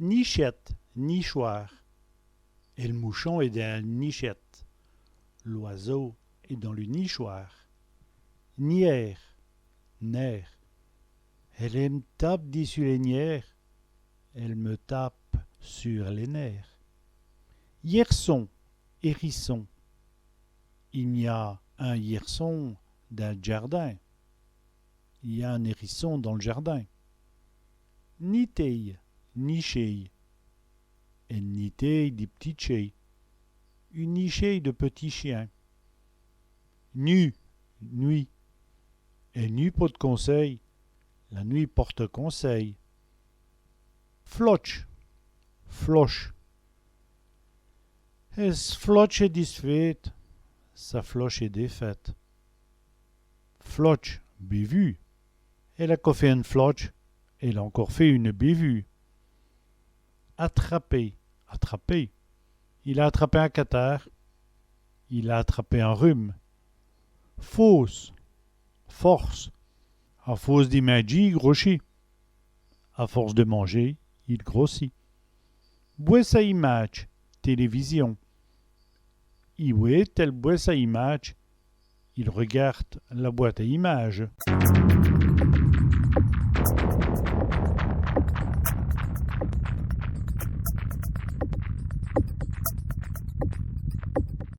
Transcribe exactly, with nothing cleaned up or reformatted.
Nichète, nichoir. El mouchon èst dins l' nichète. L'oiseau est dans le nichoir. Niêre, nerf. Èle èm tape dissus lès niêres. Elle me tape sur les nerfs. Yèrçon, hérisson. I gn-a on yèrçon dins l' djârdin. Il y a un hérisson dans le jardin. Nitéye, nichée. Ène nitéye di p'tits tchés. Une nichée de petits chiens. Nût, nuit. Èl nût pôte consèy. La nuit porte conseil. Flotche, floche. Ès' flotche èst disfête. Sa floche est défaite. Flotche, bévue. Èle a co fét ène flotche. Elle a encore fait une bévue. Atraper, attraper. Il a atrapé on catarrhe. Il a attrapé un rhume. Fausse, force. A fôrce di mindjî, i grochit. À force de manger, il grossit. Bwèsse à imâdje, télévision. I wèt èl bwèsse à imâdje. Il regarde la boîte à images.